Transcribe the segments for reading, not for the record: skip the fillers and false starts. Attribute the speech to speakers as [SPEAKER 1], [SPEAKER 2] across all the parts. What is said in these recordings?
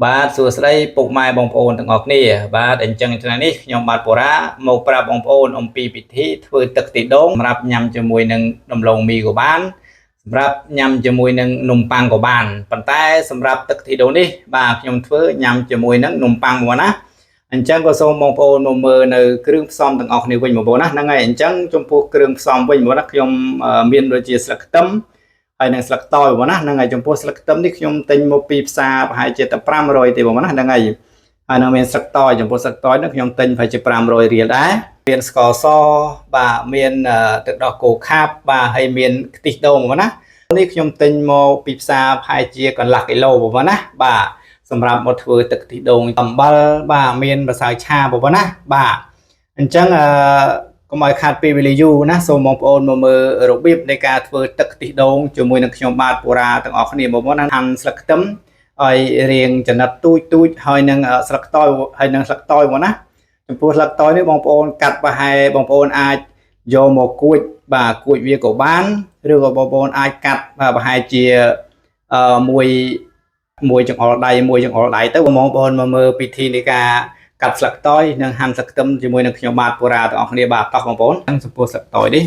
[SPEAKER 1] បាទសួស្តីពុកម៉ែបងប្អូនទាំងអស់គ្នាបាទអញ្ចឹងថ្ងៃនេះខ្ញុំបាទបូរ៉ាមកប្រាប់បងប្អូនអំពីពិធីធ្វើទឹកខ្ទិះដូងសម្រាប់ញ៉ាំជាមួយនឹងដំឡូងមីក៏បានសម្រាប់ញ៉ាំជាមួយនឹងនំប៉័ងក៏បានប៉ុន្តែសម្រាប់ទឹកខ្ទិះដូងនេះបាទខ្ញុំធ្វើញ៉ាំជាមួយនឹងនំប៉័ងមកណាអញ្ចឹងក៏សូមបងប្អូនមកមើលនៅគ្រឿងផ្សំទាំងអស់គ្នាវិញបងប្អូនណាហ្នឹងហើយអញ្ចឹងចំពោះគ្រឿងផ្សំវិញបងប្អូនណាខ្ញុំមានដូចជាស្លឹកខ្ទឹម ហើយនឹងស្លឹកតយបងណាហ្នឹងហើយចំពោះស្លឹកខ្ទឹមនេះខ្ញុំទិញមកពីផ្សារប្រហែលជាតែ500ទេបងណាហ្នឹងហើយហើយនឹងមានស្លឹកតយចំពោះស្លឹកតយនេះខ្ញុំទិញប្រហែលជា500រៀលដែរមានស្ករសបាទមានទឹកដោះគោខាប់បាទហើយមានខ្ទិះដូងបងណានេះខ្ញុំទិញមកពីផ្សារប្រហែលជាកន្លះគីឡូបងណាបាទសម្រាប់មកធ្វើទឹកខ្ទិះដូងអំបិលបាទមានម្សៅឆាបងណាបាទអញ្ចឹងអឺ កុំឲ្យខាតពេលវេលាយូរណាសូមបងប្អូនមកមើលរបៀបនៃការធ្វើទឹកខ្ទិះដូងជាមួយនឹងខ្ញុំបាទបូរ៉ាទាំងអស់គ្នាបងប្អូនណាហាន់ស្លឹកខ្ទឹមឲ្យរៀងចំណិតទូចទូចហើយនឹងស្លឹកតយហើយនឹងស្លឹកតយបងណាចំពោះស្លឹកតយនេះបងប្អូនកាត់ប្រហែលបងប្អូនអាចយកមកគួចបាទគួចវាក៏បានឬក៏បងប្អូនអាចកាត់បាទប្រហែលជាអឺមួយមួយចង្អុលដៃមួយចង្អុលដៃទៅបងប្អូនមកមើលពិធីនៃការ កាត់ស្លឹកតយនិងហាន់ស្លឹកខ្ទឹមជាមួយនឹងខ្ញុំបាទពូរ៉ាទាំងអស់គ្នាបាទតោះបងប្អូនទាំងចំពោះស្លឹកតយនេះ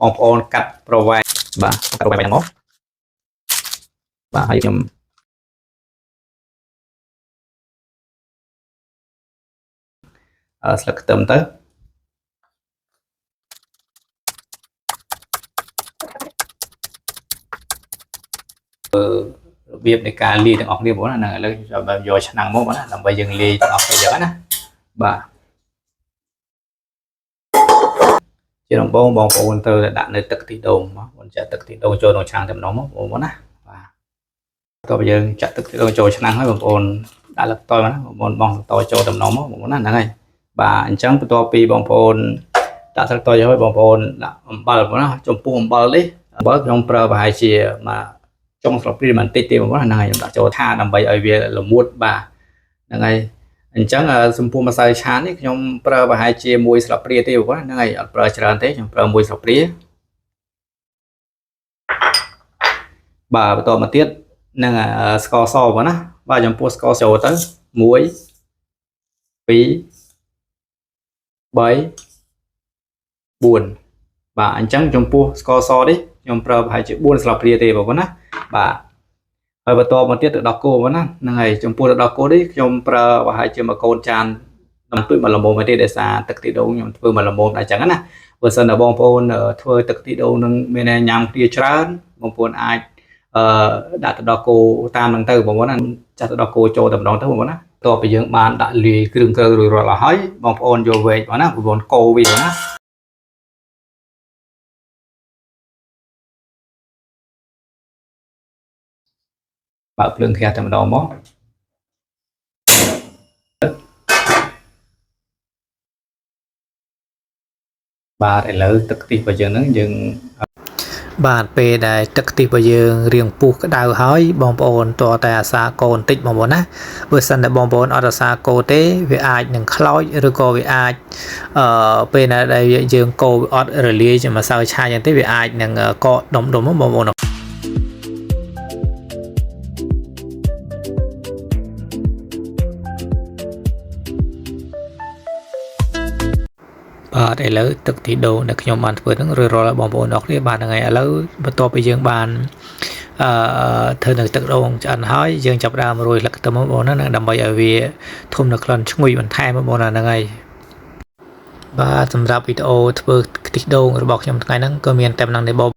[SPEAKER 1] បងប្អូនកាត់ប្រវែងបាទកាត់ប្រវែងហ្នឹងមកបាទហើយខ្ញុំស្លឹកខ្ទឹមទៅរបៀបនៃការលាយទាំងអស់គ្នាបងប្អូនណាហ្នឹងឥឡូវខ្ញុំយកឆ្នាំងមកបងណាដើម្បីយើងលាយទាំងអស់គ្នាយ៉ាងណាបាទជាដំបូងបងប្អូនត្រូវតែដាក់នៅទឹកខ្ទិះដូងមកបងចាក់ទឹកខ្ទិះដូងចូលក្នុងឆ្នាំងតែម្ដងមកបងប្អូនណាបាទតោះយើងចាក់ទឹកខ្ទិះដូងចូលឆ្នាំងហើយបងប្អូនដាក់លឹកតយមកណាបងប្អូនបងតយចូលតែម្ដងមកបងប្អូនណាហ្នឹងហើយបាទអញ្ចឹងបន្ទាប់ពីបងប្អូនដាក់ទឹកតយហើយបងប្អូនដាក់អំបិលបងណាចំពោះអំបិលនេះអំបិលខ្ញុំប្រើប្រហែលជាមួយចុងស្លាបព្រាបន្តិចទេបងប្អូនហ្នឹងហើយខ្ញុំដាក់ចូលថាដើម្បីឲ្យវាល្មួតបាទហ្នឹងហើយអញ្ចឹងចំពោះម្សៅឆានេះខ្ញុំប្រើប្រហែលជាមួយស្លាបព្រាទេបងប្អូនហ្នឹងហើយអត់ប្រើច្រើនទេខ្ញុំប្រើមួយស្លាបព្រាបាទបន្តមកទៀតនឹងស្ករសបងប្អូនណាបាទចំពោះស្ករចូលទៅ1 2 3 4បាទអញ្ចឹងចំពោះស្ករសនេះខ្ញុំប្រើប្រហែលជា4ស្លាបព្រាទេបងប្អូនណាបាទហើយបន្តមកទៀតទឹកដោះគោបងណាហ្នឹងហើយចំពោះទឹកដោះគោនេះខ្ញុំប្រើប្រហែលជាមួយកូនចានមិនទួយមកល្មមទេដោយសារទឹកខ្ទិះដូងខ្ញុំធ្វើមកល្មមដែរអញ្ចឹងណាបើសិនតែបងប្អូនធ្វើទឹកខ្ទិះដូងនឹងមានញ៉ាំគ្នាច្រើនបងប្អូនអាចអឺដាក់ទឹកដោះគោតាមនឹងទៅបងប្អូនណាចាក់ទឹកដោះគោចូលតែម្ដងទៅបងប្អូនណាតទៅយើងបានដាក់លាយគ្រឿងក្រៅរួចរាល់អស់ហើយបងប្អូនយកវែកបងណាបងប្អូនកូរវាណាបើកភ្លើងខ្ទះតែម្ដងមកបាទឥឡូវទឹកខ្ទិះរបស់យើងហ្នឹងយើង
[SPEAKER 2] បាទពេលដែលទឹកខ្ទិះរបស់យើងរៀងពុះក្តៅហើយបងប្អូនតតែអាសាកូរបន្តិចបងប្អូនណាបើសិនតែបងប្អូនអត់អាសាកូរទេវាអាចនឹងខ្លោចឬក៏វាអាចពេលណាដែលយើងកូរវាអត់រលាយជាមួយម្សៅឆាយ៉ាងទេវាអាចនឹងកកដុំដុំបងប្អូនបាទឥឡូវទឹកទីដូងដែលខ្ញុំបានធ្វើហ្នឹងរួចរាល់ហើយបងប្អូនអរគ្នាបាទហ្នឹងហើយឥឡូវបន្ទាប់ពីយើងបានអឺធ្វើនៅទឹកដូងឆ្អិនហើយយើងចាប់ផ្ដើមរោយស្លឹកខ្ទឹមបងប្អូនណាដើម្បីឲ្យវាធំនៅក្លិនឈ្ងុយបន្ថែមបងប្អូនហ្នឹងហើយបាទសម្រាប់វីដេអូធ្វើខ្ទិះដូងរបស់ខ្ញុំថ្ងៃហ្នឹងក៏មានតែប៉ុណ្ណឹងទេបង